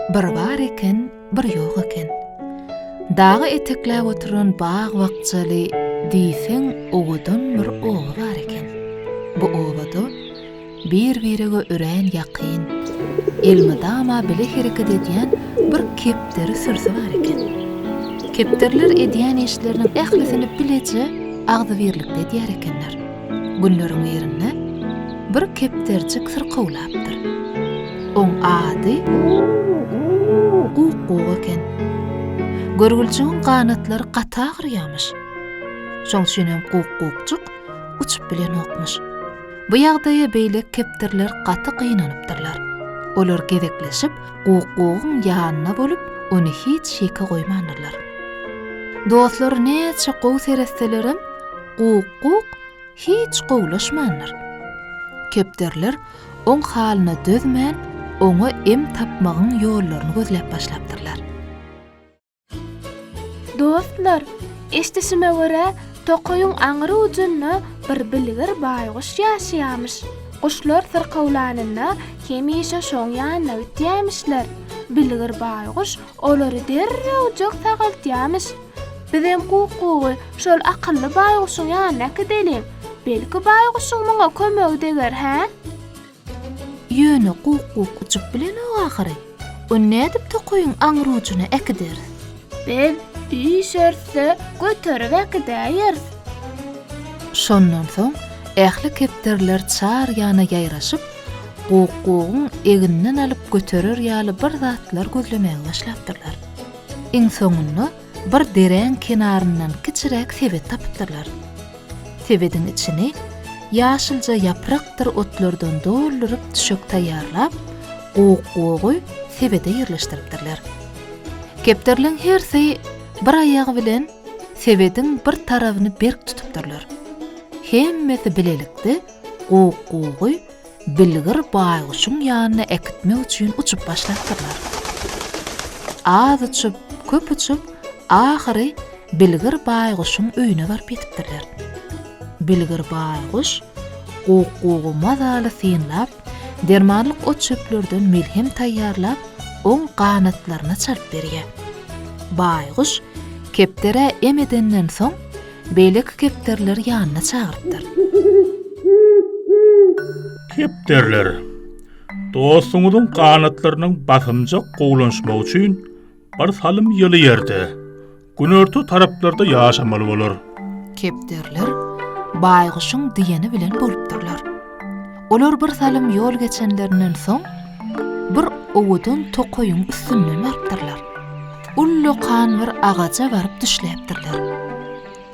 Bir bar eken, bir ýok eken. Dagy etekläp oturan bag-bakjaly, diýseň owadan bir oba bar eken. Bu obada bir-birege örän ýakyn, elmydama bile hereket edýän bir kepderi sürüsi bar eken. Kepderiler edýän işleriniň ählisini bileje, agzybirlikde edýär ekenler. Günleriň birinde bir kepderjik syrkawlapdyr. Oň ady Guk-guk eken. Görgüljigiň ganatlary gaty agyrýamyş. Şoň üçinem Guk-gukjyk uçup bilenokmyş. Bu ýagdaýa beýleki kepderiler gaty gynanypdyrlar. Olar gezekleşip Guk-gugyň ýanynda bolup, ony hiç ýeke goýmandyrlar. Dostlary näçe gowy seretselerim, Guk-guk hiç gowulaşmandyr. Kepderiler oň halyna dözmän, oňa em tapmagyň ýollaryny gözläp başlapdyrlar. Dostlar, eşdişime görä, tokaýyň aňry ujunda bir bilgir baýguş ýaşaýamyş. Guşlar syrkawlanynda hemişe şoň ýanyna gitýämişler. Bilgir baýguş olary derrewjek sagaltýamyş. Bizem Guk-gugy şol akylly baýguşyň ýanyna äkideliň. Belki baýguşyň muňa kömegi deger, hä? Ýöne Guk-guk uçup bilenok ahyry. Ony nädip tokaýyň aňry ujuna äkideris? Biz üýşeris-de göterip äkidäýeris. Şondan soň ähli kepderiler çar ýana ýaýraşyp, Guk-gugyň egninden alyp göterer ýaly bir zatlar gözlemäge başlapdyrlar. Iň soňunda bir deräň kenaryndan kiçiräk sebet tapypdyrlar. Sebediň içini ýaşylja ýaprakdyr otlardan dolduryp düşek taýýarlap, guk-gugy sebede ýerleşdiripdirler. Kepderiliň hersi bir aýagy bilen sebediň bir tarabyny berk tutupdyrlar. Hemmesi bilelikde guk-gugy Bilgir baýguşuň ýanyna äkitmek üçin uçup başlapdyrlar. Az uçup, köp uçup, ahyry Bilgir baýguşuň öýüne baryp ýetipdirler. Bilgir baýguş guk-gugy mazaly synlap, dermanlyk ot-çöplerden melhem taýýarlap, oň ganatlaryna çalyp berýär. Baýguş kepderä em edenden soň, beýleki kepderileri ýanyna çagyrypdyr. Kepderiler, dostuňyzyň ganatlarynyň basymjak gowulanşmagy üçin bir salym ýyly ýerde, günorta taraplarda ýaşamaly bolar. Kepderiler baýguşuň diýeni bilen bolupdyrlar. Olar bir salym ýol geçenlerinden soň, bir owadan tokaýyň üstünden barypdyrlar. Ullakan bir agaja baryp düşläpdirler.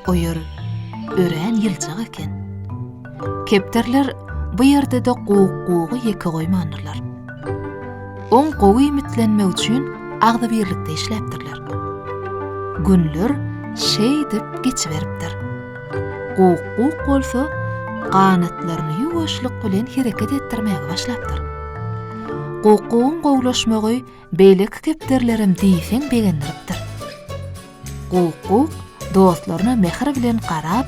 O ýer örän ýyljak eken. Kepderiler bu ýerde-de guk-gugy ýeke goýmandyrlar. Oň gowy iýmitlenmegi üçin agzybirlikde işläpdirler. Günler şeýdip geçiberipdir. Guk-guk bolsa ganatlaryny ýuwaşlyk bilen hereket etdirmäge başlapdyr. Guk-gugyň gowulaşmagy Beýleki kepderilerem diýseň begendiripdir. Guk-guk dostlaryna mähir bilen garap,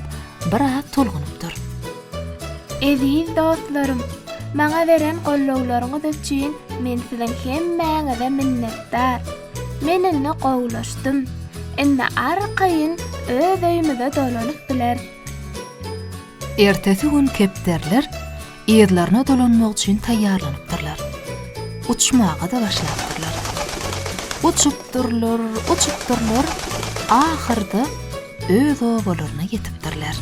biraz tolgunypdyr. Eziz dostlarym, maňa beren gollawlaryňyz üçin men siziň hemmäňize minnetdar. Men indi gowulaşdym. Indi arkaýyn öz öýümize dolanyp bileris. Ertesi gün kepderiler yzlaryna dolanmak üçin taýýarlanypdyrlar. Uçmaga-da başlapdyrlar. Uçupdyrlar, uçupdyrlar, ahyrda öz obalaryna ýetipdirler.